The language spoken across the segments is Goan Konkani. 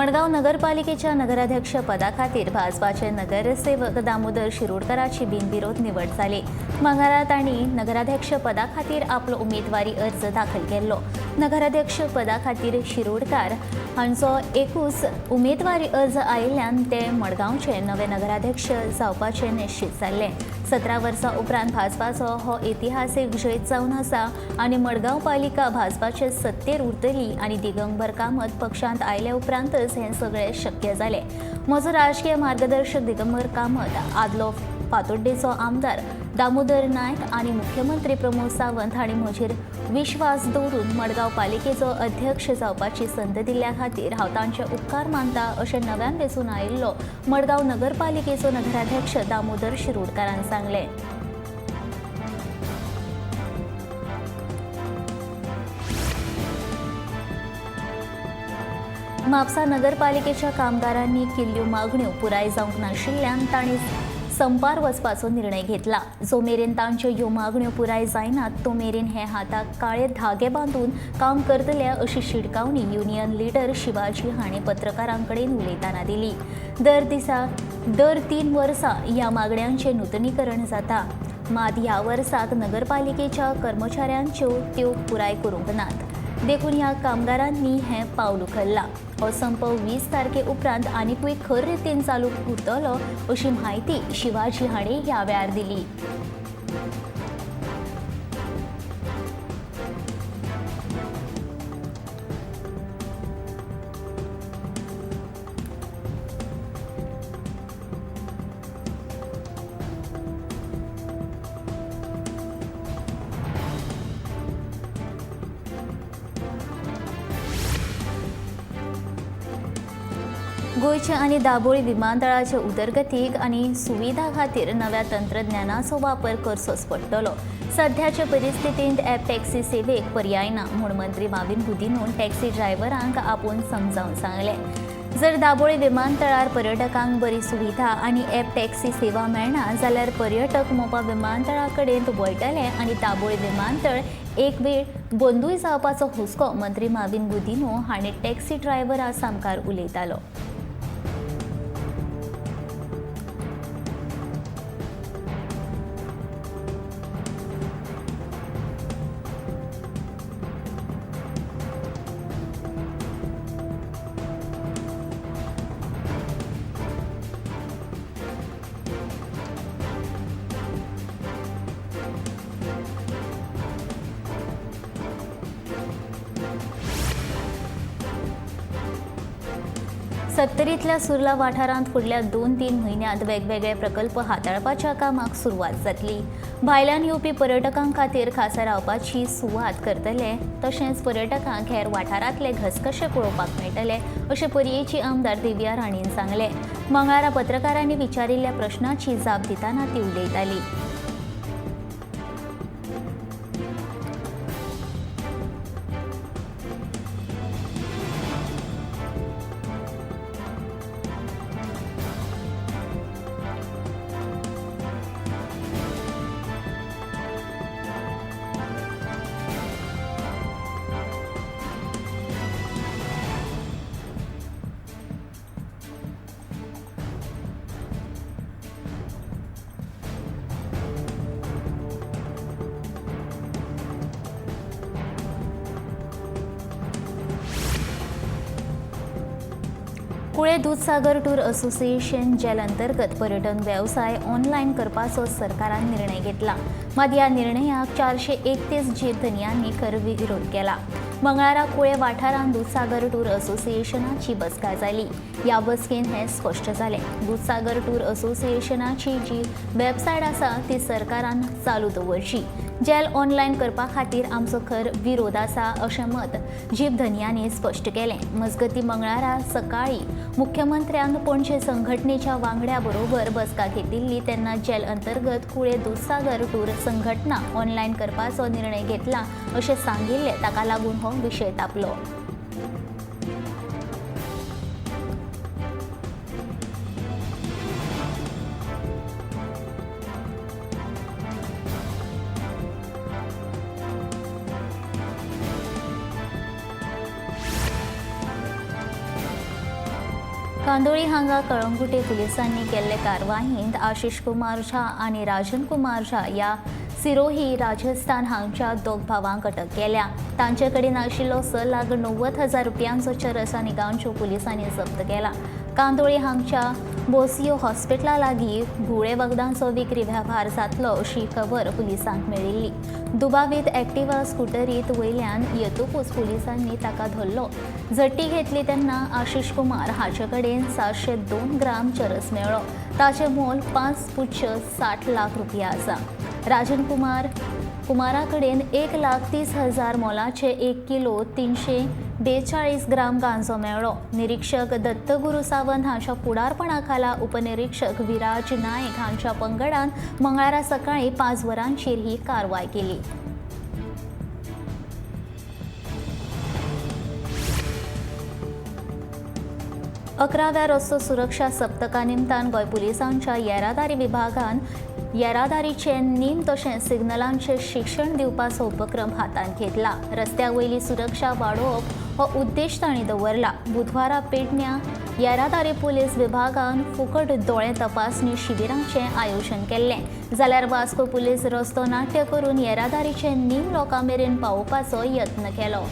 मडगांव नगरपालिकेच्या नगराध्यक्ष पदा खातीर भाजपाचे नगरसेवक दामोदर शिरोडकराची बिनविरोध निवड जाली. मंगळारा तांणी नगराध्यक्ष पदा खातीर आपलो उमेदवारी अर्ज दाखल केल्लो. नगराध्यक्ष पदा खातीर शिरोडकार हांचो 21 उमेदवारी अर्ज आयिल्ल्यान ते मडगांवचे नवे नगराध्यक्ष जावपाचे निश्चित जाल्ले. 17 वर्सां उपरांत भाजपाचो हो इतिहासीक जैत जावन आसा आनी मडगांव पालिका भाजपाचे सत्तेर उरतली आनी दिगंबर कामत पक्षांत आयले उपरांतच हें सगळें शक्य जालें. म्हजो राजकीय मार्गदर्शक दिगंबर कामत, आदलो फातोड्डेचो आमदार दामोदर नायक आनी मुख्यमंत्री प्रमोद सावंत हांणी म्हजेर विश्वास दवरून मडगांव पालिकेचो अध्यक्ष जावपाची संद दिल्ल्या खातीर हांव तांचे उपकार मानता अशें नव्यान वेंचून आयिल्लो मडगांव नगरपालिकेचो नगराध्यक्ष दामोदर शिरोडकारान सांगलें. म्हापसा नगरपालिकेच्या कामगारांनी केल्ल्यो मागण्यो पुराय जावंक नाशिल्ल्यान तांणी संपार वचपाचो निर्णय घेतला. जो मेरेन तांच्यो ह्यो मागण्यो पुराय जायनात तो मेरेन हे हाताक काळे धागे बांदून काम करतले अशी शिटकावणी युनियन लिडर शिवाजी हांणी पत्रकारां कडेन उलयतना दिली. दर दिसा दर 3 वर्सां ह्या मागण्यांचें नुतनीकरण जाता, मात ह्या वर्साक नगरपालिकेच्या कर्मचाऱ्यांच्यो त्यो पुराय करूंक नात, देखून ह्या कामगारांनी हें पावल उखल्लां. हो संप 20 तारखे उपरांत आनिकूय खर रितीन चालू उरतलो अशी म्हायती शिवाजी हांणी ह्या वेळार दिली. गोंयच्या आनी दाबोळी विमानतळाचे उदरगतीक आनी सुविधा खातीर नव्या तंत्रज्ञानाचो वापर करचोच पडटलो. सध्याचे परिस्थितींत ॲप टॅक्सी सेवेक पर्याय ना म्हूण मंत्री माविन गुदिन्होन टॅक्सी ड्रायव्हरांक आपोवन समजावन सांगलें. जर दाबोळी विमानतळार पर्यटकांक बरी सुविधा आनी ॲप टॅक्सी सेवा मेळना जाल्यार पर्यटक मोपा विमानतळा कडेन वळटले आनी दाबोळी विमानतळ एक वेळ बंदूय जावपाचो हुस्को मंत्री माविन गुदिन्हो हांणी टॅक्सी ड्रायव्हरा सामकार उलयतालो. सत्तरींतल्या सुर्ला वाठारांत फुडल्या 2-3 म्हयन्यांत वेगवेगळे प्रकल्प हाताळपाच्या कामाक सुरवात जातली. भायल्यान येवपी पर्यटकां खातीर खासा रावपाची सुवात करतले, तशेंच पर्यटकांक हेर वाठारांतले घसघशे पळोवपाक मेळटले अशें पर्येची आमदार दिव्या राणीन सांगलें. मंगळारा पत्रकारांनी विचारिल्ल्या प्रश्नाची जाप दितना ती उलयताली. कुळे दुधसागर टूर असोसिएशन जेल अंतर्गत पर्यटन वेवसाय ऑनलायन करपाचो सरकारान निर्णय घेतला. मात ह्या निर्णयाक 431 जीप धनयांनी खर विरोध केला. मंगळारा कुळे वाठारांत दुधसागर टूर असोसिएशनाची बसका जाली. ह्या बसकेन हें स्पश्ट जालें. दुधसागर टूर असोसिएशनाची जी वेबसायट आसा ती सरकारान चालू दवरची. जेल ऑनलायन करपा खातीर आमचो खर विरोध आसा अशें मत जीप धनयांनी स्पश्ट केलें. मजगतीं मंगळारा सकाळीं मुख्यमंत्र्यान पणजे संघटनेच्या वांगड्या बरोबर बसका घेतिल्ली तेन्ना जेल अंतर्गत कुळे दुधसागर टूर संघटना ऑनलायन करपाचो निर्णय घेतला अशें सांगिल्लें. ताका लागून हो विशय तापलो. कांदोळी हांगा कळंगुटे पुलिसांनी केल्ले कारवायेंत आशिष कुमार झा आनी राजन कुमार झा ह्या सिरोही राजस्थान हांगच्या दोग भावांक अटक केल्या. तांचे कडेन आशिल्लो 6,90,000 रुपयांचो चरस आनी गांजो पुलिसांनी जप्त केला. कांदोळी हांगच्या बोसियो हॉस्पिटला लागीं घुंवळे वखदांचो विक्री वेव्हार जातलो अशी खबर पुलिसांक मेळिल्ली. दुबावीत एक्टिवा स्कुटरीत वयल्यान येतकूच पुलिसांनी ताका धरलो. झडटी घेतली तेन्ना आशिष कुमार हाचे कडेन 702 ग्राम चरस मेळ्ळो. ताचें मोल 5.60 लाख रुपया आसा. राजन कुमारा कडेन 1,30,000 मोलाचे 1 किलो 342 ग्राम गांजो मेळ्ळो. निरीक्षक दत्तगुरू सावंत हांच्या फुडारपणा खाला उपनिरीक्षक विराज नायक हांच्या पंगडान मंगळारा सकाळी 5 वरांचेर ही कारवाय केली. 11व्या रस्तो सुरक्षा सप्तका निमतान गोंय पुलिसांच्या येरादारी विभागान येरादारीचे नेम तशेंच सिग्नलांचे शिक्षण दिवपाचो उपक्रम हातांत घेतला. रस्त्या वयली सुरक्षा वाडोवप हो उद्देश तांणी दवरला. बुधवारा पेडण्यां येरादारी पुलीस विभागान फुकट दोळे तपासणी शिबिरांचें आयोजन केल्लें. जाल्यार वास्को पुलीस रस्तो नाट्य करून येरादारीचे नेम लोकां मेरेन पावोवपाचो यत्न केलो.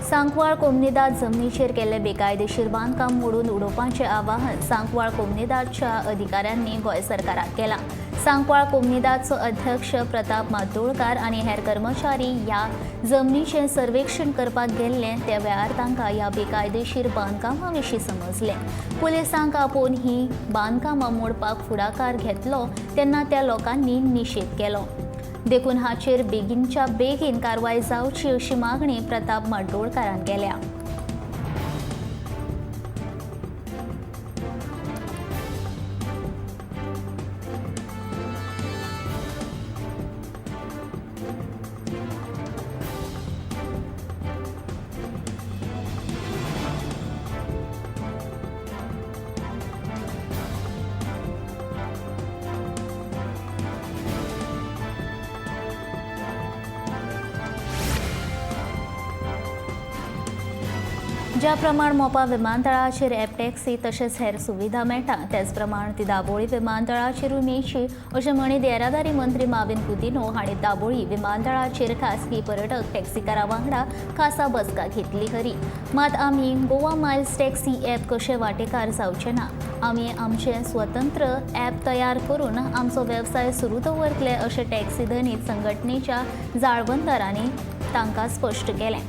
सांकवाळ कोमनिदाद जमनीचेर केल्ले बेकायदेशीर बांदकाम मोडून उडोवपाचें आवाहन सांकवाळ कोमनिदादच्या अधिकाऱ्यांनी गोंय सरकाराक केलां. सांकवाळ कोमनिदादचो अध्यक्ष प्रताप मातोळकार आनी हेर कर्मचारी ह्या जमनीचें सर्वेक्षण करपाक गेल्ले त्या वेळार तांकां ह्या बेकायदेशीर बांदकामा विशीं समजलें. पुलिसांक आपोवन ही बांदकामां मोडपाक फुडाकार घेतलो तेन्ना त्या लोकांनी निशेध केलो. देखून हाचेर बेगीनच्या बेगीन कारवाय जावची अशी मागणी प्रताप माड्डोळकारान केल्या. ज्या प्रमाण मोपा विमानतळाचेर ॲप टॅक्सी तशेंच हेर सुविधा मेळटा त्याच प्रमाण ती दाबोळी विमानतळाचेरूय मेळची अशें म्हणीत येरादारी मंत्री माविन कुदिनो हांणी दाबोळी विमानतळाचेर खासगी पर्यटक टॅक्सीकारां वांगडा खासा बसका घेतली खरी, मात आमी गोवा मायल्स टॅक्सी ॲप कशें वांटेकार जावचे ना. आमी आमचें स्वतंत्र ॲप तयार करून आमचो वेवसाय सुरू दवरतले अशें टॅक्सी धनी संघटनेच्या जाळवणदारांनी तांकां स्पश्ट केलें.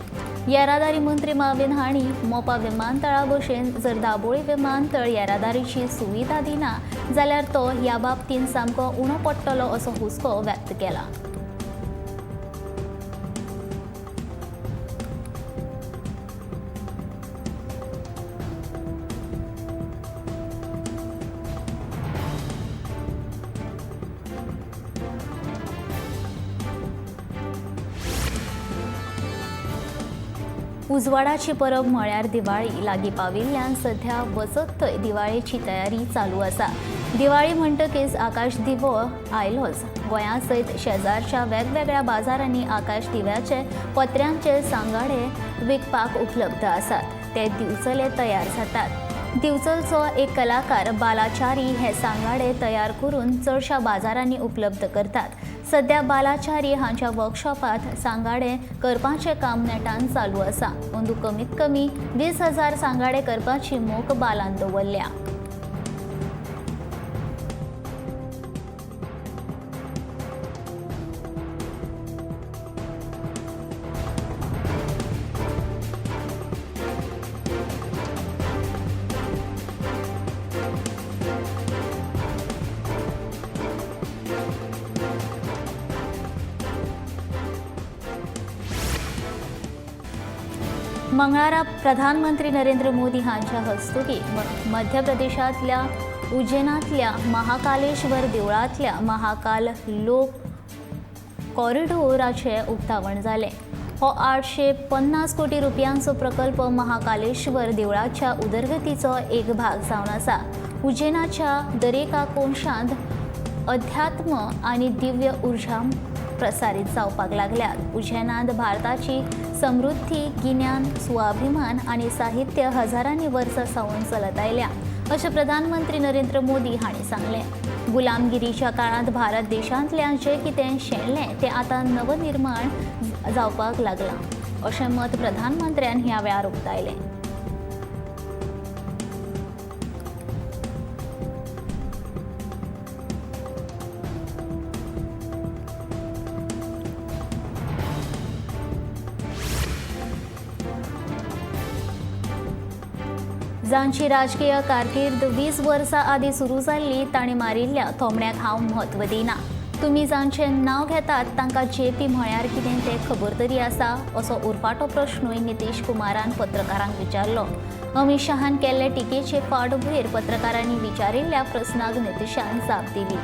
येरादारी मंत्री माविन हांणी मोपा विमानतळा भशेन जर दाबोळी विमानतळ येरादारीची सुविधा दिना जाल्यार तो ह्या बाबतींत सामको उणो पडटलो असो हुस्को व्यक्त केला. उजवाडाची परब म्हळ्यार दिवाळी लागीं पाविल्ल्यान सध्या वचत थंय दिवाळेची तयारी चालू आसा. दिवाळी म्हणटकीच आकाश दिवो आयलोच. गोंया सयत शेजारच्या वेगवेगळ्या बाजारांनी आकाश दिव्याचे पत्र्यांचे सांगाडे विकपाक उपलब्ध आसात. ते दिवचले तयार जातात. दिवचलचो एक कलाकार बालाचारी हे सांगाडे तयार करून चडशा बाजारांनी उपलब्ध करतात. सध्या बालाचारी हांच्या वर्कशॉपात सांगाडे करपाचें काम नेटान चालू आसा. अंदू कमीत कमी 20,000 सांगाडे करपाची मोख बालान दवरल्या. मंगळारा प्रधानमंत्री नरेंद्र मोदी हांच्या हस्तुकी मध्य प्रदेशांतल्या उज्जैनांतल्या महाकालेश्वर देवळांतल्या महाकाल लोक कॉरिडोराचें उक्तावण जालें. हो 850 कोटी रुपयांचो प्रकल्प महाकालेश्वर देवळाच्या उदरगतीचो एक भाग जावन आसा. उज्जैनाच्या दरेका कोनशांत अध्यात्म आनी दिव्य उर्जा प्रसारीत जावपाक लागल्यात. उज्जैनांत भारताची समृद्धी, गिन्यान, स्वाभिमान आनी साहित्य हजारांनी वर्सां सावन चलत आयल्या अशें प्रधानमंत्री नरेंद्र मोदी हांणी सांगलें. गुलामगिरीच्या काळांत भारत देशांतल्यान जें कितें शेणलें तें आतां नवनिर्माण जावपाक लागलां अशें मत प्रधानमंत्र्यान ह्या वेळार उक्तायलें. जांची राजकीय कारकीर्द 20 वर्सां आदीं सुरू जाल्ली तांणी मारिल्ल्या थोमण्याक हांव म्हत्व दिना. तुमी जांचें नांव घेतात तांकां जेपी म्हळ्यार कितें तें खबर तरी आसा असो उरफाटो प्रश्नूय नितीश कुमारान पत्रकारांक विचारलो. अमित शहान केल्ले टिकेचे फाटभुंयेर पत्रकारांनी विचारिल्ल्या प्रस्नाक नितीशान जाप दिली.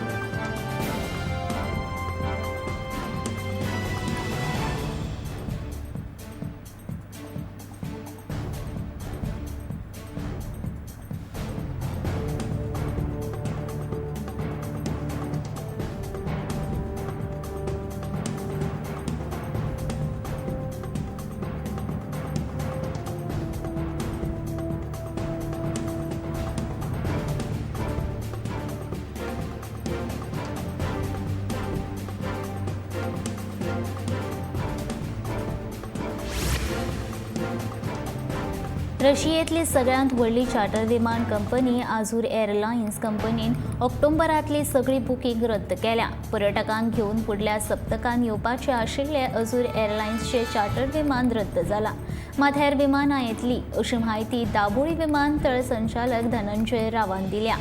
रशियेंतली सगळ्यांत व्हडली चार्टर विमान कंपनी आझूर एअरलायन्स कंपनीन ऑक्टोबरांतली सगळी बुकींग रद्द केल्या. पर्यटकांक घेवन फुडल्या सप्तकांत येवपाचें आशिल्लें अझूर एअरलायन्सचें चार्टर विमान रद्द जालां. मात हेर विमानां येतली अशी म्हायती दाबोळी विमानतळ संचालक धनंजय रावान दिल्या.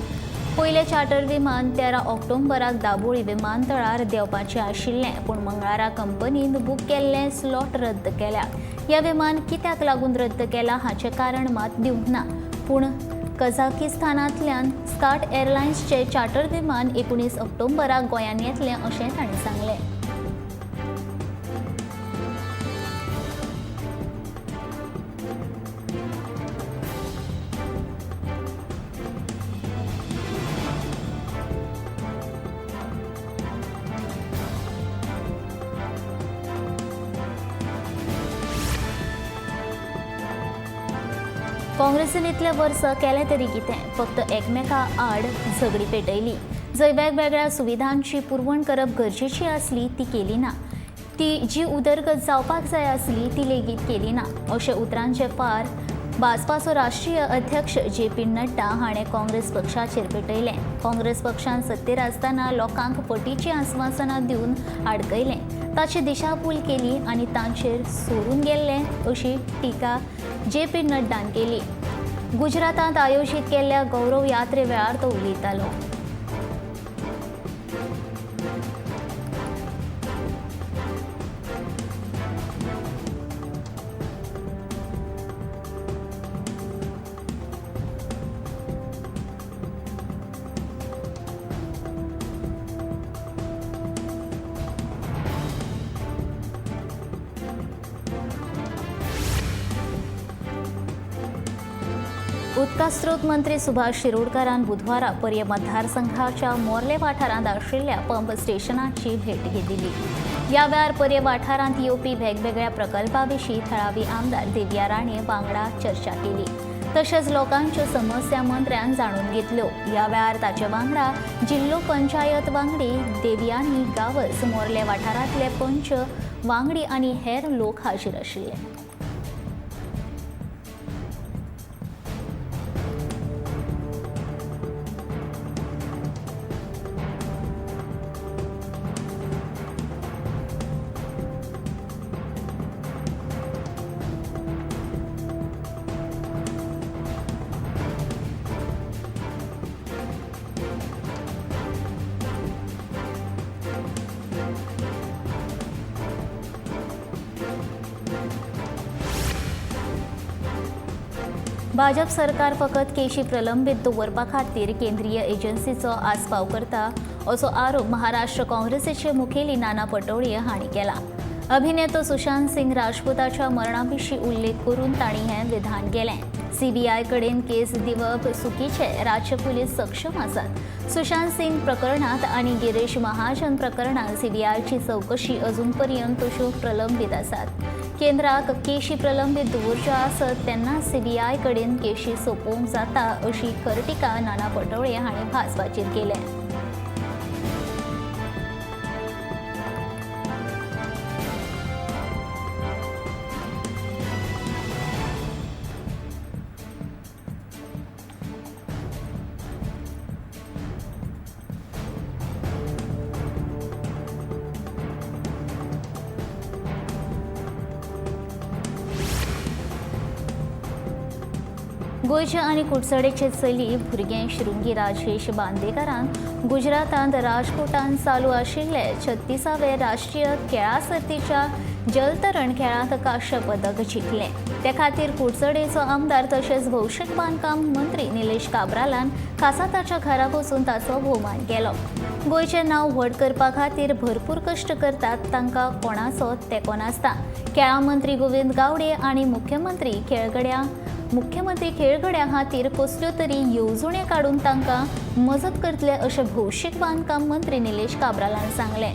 पयलें चार्टर विमान 13 ऑक्टोबराक दाबोळी विमानतळार देंवपाचें आशिल्लें, पूण मंगळारा कंपनीन बूक केल्लें स्लॉट रद्द केल्या. ह्या विमान कित्याक लागून रद्द केला हाचें कारण मात दिवंक ना, पूण कझाकिस्तानांतल्यान स्काट एअरलायन्सचें चार्टर विमान 19 ऑक्टोबराक गोंयांत येतलें अशें तांणी सांगलें. काँग्रेसीन इतले वर्स केलें तरी कितें, फक्त एकमेका आड झगडी पेटयली. जंय वेगवेगळ्या सुविधांची पुरवण करप गरजेची आसली ती केली ना, ती जी उदरगत जावपाक जाय आसली ती लेगीत केली ना अशें उतरांचे फार भाजपाचो राष्ट्रीय अध्यक्ष जे पी नड्डा हाणें काँग्रेस पक्षाचेर पेटयलें. काँग्रेस पक्षान सत्तेर आसतना लोकांक फटीचीं आस्वासनां दिवन आडकयलें, ताची दिशाभूल केली आनी तांचेर सोडून गेल्लें अशी टिका जे पी नड्डान केली. गुजरातांत आयोजीत केल्ल्या गौरव यात्रे वेळार तो उलयतालो. उदकास्रोत मंत्री सुभाष शिरोडकारान बुधवारा पर्ये मतदारसंघाच्या मोर्ले वाठारांत आशिल्ल्या पंप स्टेशनाची भेट घेतली. ह्या वेळार पर्ये वाठारांत येवपी वेगवेगळ्या प्रकल्पा विशीं थळावी आमदार देविया राणे वांगडा चर्चा केली. तशेंच लोकांच्यो समस्या मंत्र्यान जाणून घेतल्यो. ह्या वेळार ताचे वांगडा जिल्लो पंचायत वांगडी देवियानी गावस, मोर्ले वाठारांतले पंच वांगडी आनी हेर लोक हाजीर आशिल्ले. भाजप सरकार फकत केशी प्रलंबीत दवरपा खातीर केंद्रीय एजन्सीचो आस्पाव करता असो आरोप महाराष्ट्र काँग्रेसीचे मुखेली नाना पटोळे हांणी केला। अभिनेतो सुशांत सिंग राजपूताच्या मरणा विशीं उल्लेख करून तांणी हें विधान केलें। सीबीआय कडेन केस दिवप चुकीचें, राज्य पुलीस सक्षम आसात। सुशांत सिंग प्रकरणांत आनी गिरीश महाजन प्रकरणांत सीबीआयची चवकशी अजून पर्यंत तश्यो प्रलंबीत आसात। केंद्राक केशी प्रलंबीत दवरच्यो आसत तेन्ना सीबीआय कडेन केशी सोंपोवंक जाता अशी खर टिका नाना पटोळे हांणी भाजपाचेर केल्या। गोंयचे आनी कुडचडेचे चली भुरगें शृंगी राजेश बांदेकारान गुजरातांत राजकोटांत चालू आशिल्ले 36वे राष्ट्रीय खेळां सर्तीच्या जलतरण खेळांत कांस्य पदक जिखलें। ते खातीर कुडचडेचो आमदार तशेंच भौशीक बांदकाम मंत्री निलेश काब्रालान खासा ताच्या घरा वचून ताचो भोवमान केलो। गोंयचें नांव व्हड करपा खातीर भरपूर कश्ट करतात, तांकां कोणाचो तेंको नासता। खेळां मंत्री गोविंद गावडे आनी मुख्यमंत्री खेळगड्यां खातीर कसल्यो तरी येवजण्यो काडून तांकां मजत करतले अशें भौशीक बांदकाम मंत्री निलेश काब्रालान सांगलें।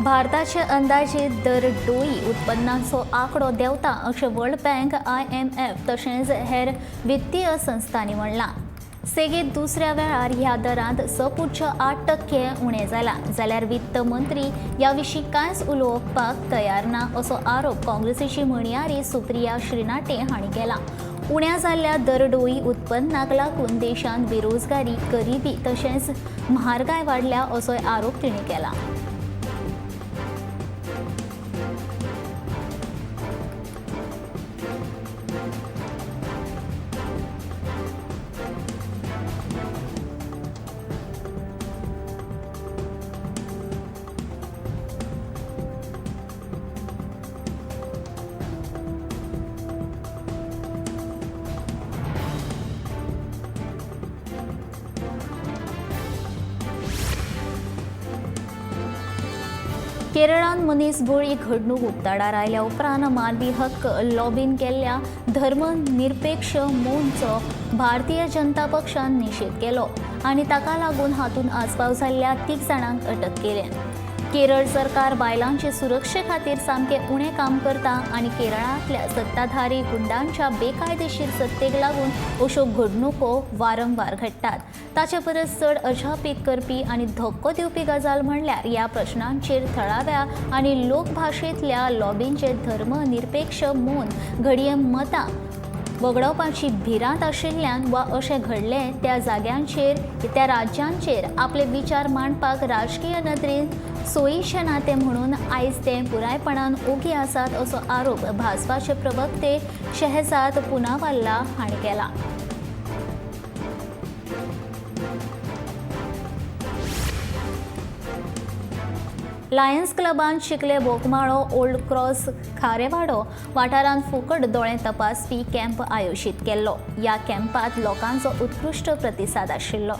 भारताचे अंदाजे दरडोई उत्पन्नाचो आंकडो देंवता अशें वर्ल्ड बँक, IMF तशेंच हेर वित्तीय संस्थांनी म्हणलां। सेगीत दुसऱ्या वेळार ह्या दरांत 6.8% उणें जालां। जाल्यार वित्त मंत्री ह्या विशीं कांयच उलोवपाक तयार ना असो आरोप काँग्रेसीची म्हणयारी सुप्रिया श्रीनाटे हांणी केला। उण्या जाल्ल्या दरडोई उत्पन्नाक लागून देशांत बेरोजगारी, गरिबी तशेंच म्हारगाय वाडल्या असोय आरोप तिणें केला। केरळांत मनीस बळी घडणूक उक्ताडार आयल्या उपरांत मानवी हक्क लॉबीन केल्ल्या धर्मनिरपेक्ष मोनचो भारतीय जनता पक्षान निशेध केलो आनी ताका लागून हातूंत आस्पाव जाल्ल्या 3 जाणांक अटक केल्या। केरळ सरकार बायलांचे सुरक्षे खातीर सामकें उणें काम करता आनी केरळांतल्या सत्ताधारी गुंडांच्या बेकायदेशीर सत्तेक लागून अश्यो घडणुको वारंवार घडटात। ताचे परस चड अजापीत करपी आनी धक्को दिवपी गजाल म्हणल्यार ह्या प्रश्नांचेर थळाव्या आनी लोकभाशेंतल्या लॉबींचे धर्मनिरपेक्ष मौन घडये मतां वगडावपाची भिरांत आशिल्ल्यान वा अशें घडलें त्या जाग्यांचेर त्या राज्यांचेर आपले विचार मांडपाक राजकीय नदरेन सोयीचें ना तें म्हणून आयज ते पुरायपणान ओगी आसात असो आरोप भाजपाचे प्रवक्ते शहजाद पुनावाल्ला हांणी केला। लायन्स क्लबान शिकले बोगमाळो ओल्ड क्रॉस खारेवाडो वाठारांत फुकट दोळे तपासपी कॅम्प आयोजीत केल्लो। ह्या कॅम्पात लोकांचो उत्कृश्ट प्रतिसाद आशिल्लो।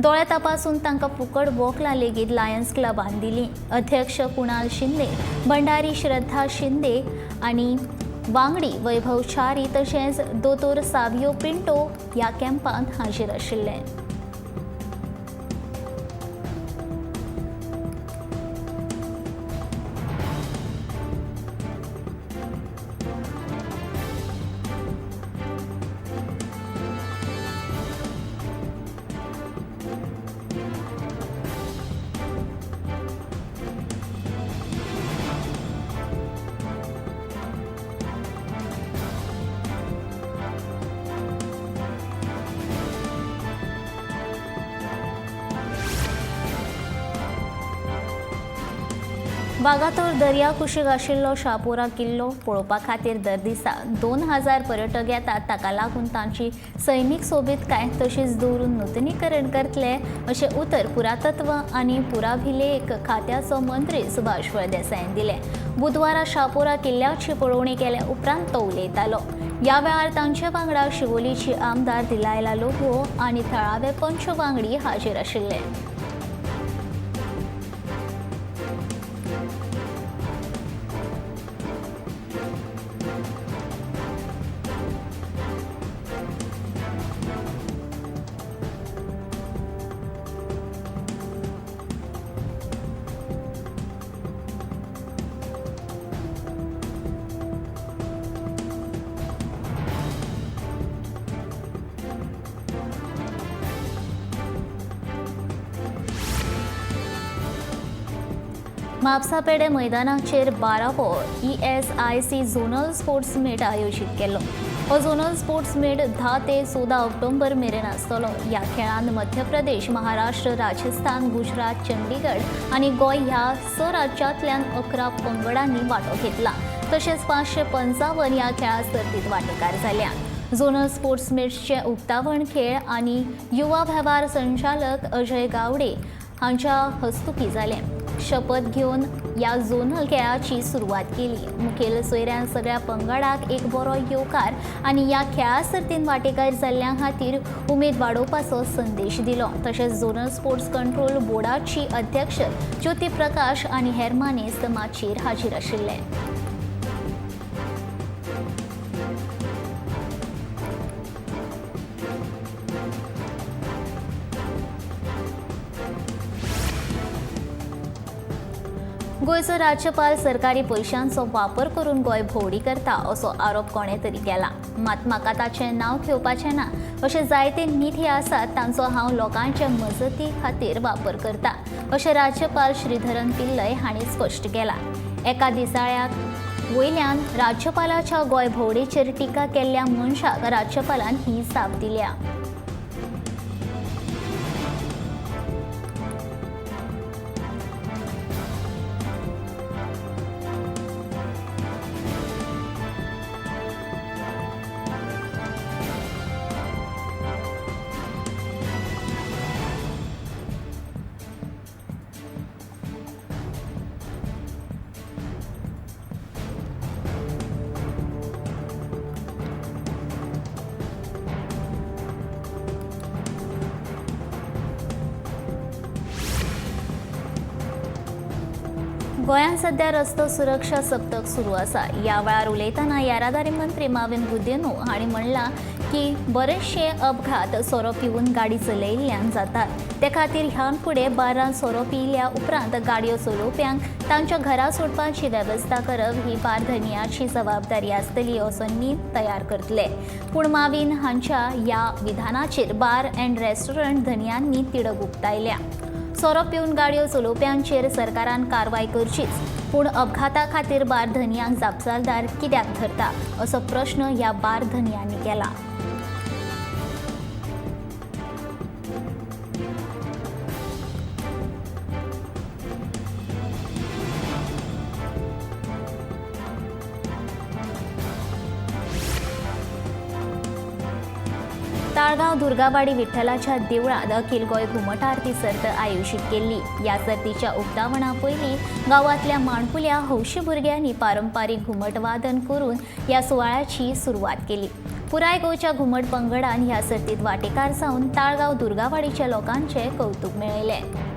दोळे तपासून तांकां फुकट वखदां लेगीत लायन्स क्लबान दिली। अध्यक्ष कुणाल शिंदे, भंडारी श्रद्धा शिंदे आनी वांगडी वैभव च्यारी तशेंच दोतोर सावियो पिंटो ह्या कॅम्पांत हाजीर आशिल्ले। वागातोर दर्या कुशीक आशिल्लो शापोरा किल्लो पळोवपा खातीर दर दिसा 2000 पर्यटक येतात. ताका लागून तांची सैमीक सोबीतकाय तशीच दवरून नुतनीकरण करतले अशें उतर पुरातत्व आनी पुराभिलेख खात्याचो मंत्री सुभाष फळदेसायान दिलें. बुधवारा शापोरा किल्ल्याची पळोवणी केल्या उपरांत तो उलयतालो. ह्या वेळार तांचे वांगडा शिवोलीची आमदार दिलायला लोबो आनी थळावे पंच वांगडी हाजीर आशिल्ले. म्हापसा पेडे मैदानाचेर 12वो ESIC zonal sports meet आयोजीत केलो. हो झोनल स्पोर्ट्स मीट 10 ते 14 ऑक्टोबर मेरेन आसतलो. ह्या खेळांत मध्य प्रदेश, महाराष्ट्र, राजस्थान, गुजरात, चंडीगड आनी गोंय ह्या 6 राज्यांतल्यान 11 पंगडांनी वांटो घेतला. तशेंच 555 ह्या खेळा सर्तींत वांटेकार जाल्या. झोनल स्पोर्ट्स मीटचे उक्तावण खेळ आनी युवा वेव्हार संचालक अजय गावडे हांच्या हस्तुकी जालें. शपथ घेवन ह्या झोनल खेळाची सुरवात केली. मुखेल सोयऱ्यान सगळ्या पंगडाक एक बरो येवकार आनी ह्या खेळा सर्तीन वांटेकार जाल्ल्या खातीर उमेद वाडोवपाचो संदेश दिलो. तशेंच झोनल स्पोर्ट्स कंट्रोल बोर्डाची अध्यक्ष ज्योती प्रकाश आनी हेर मानेस्त माचयेर हाजीर आशिल्ले. गोंयचो राज्यपाल सरकारी पयशांचो वापर करून गोंय भोंवडी करता असो आरोप कोणें तरी केला. मात म्हाका ताचें नांव घेवपाचें ना. अशे जायते निधी आसात तांचो हांव लोकांचे मजती खातीर वापर करता अशें राज्यपाल श्रीधरन पिल्लय हांणी स्पश्ट केलां. एका दिसाळ्याक वयल्यान राज्यपालाच्या गोंय भोंवडेचेर टिका केल्ल्या मनशाक राज्यपालान ही जाप दिल्या. गोंयांत सध्या रस्तो सुरक्षा सप्तक सुरू आसा. ह्या वेळार उलयतना येरादारी मंत्री माविन गुदिन्हो हांणी म्हणलां की बरेचशे अपघात सोरो पिवन गाडी चलयिल्ल्यान जातात. ते खातीर ह्यान फुडें बारां सोरो पियल्या उपरांत गाडयो चलोवप्यांक तांच्या घरा सोडपाची वेवस्था करप ही बार धनयाची जबाबदारी आसतली असो नेम तयार करतले. पूण माविन हांच्या ह्या विधानाचेर बार अँड रेस्टॉरंट धनयांनी तिडक उक्तायल्या. सोरो पिवन गाडयो चलोवप्यांचेर सरकारान कारवाय करचीच, पूण अपघाता खातीर बार धनयांक जापसालदार कित्याक धरता असो प्रश्न ह्या बार धनयांनी केला. ताळगांव दुर्गावाडी विठ्ठलाच्या देवळांत अखिल गोंय घुमट आरती सर्त आयोजीत केल्ली. ह्या सर्तीच्या उक्तावणा पयलीं गांवांतल्या माणकुल्या हौशी भुरग्यांनी पारंपारीक घुमट वादन करून ह्या सुवाळ्याची सुरवात केली. पुराय गोंयच्या घुमट पंगडान ह्या सर्तींत वांटेकार जावन ताळगांव दुर्गावाडीच्या लोकांचें कौतूक मेळयलें.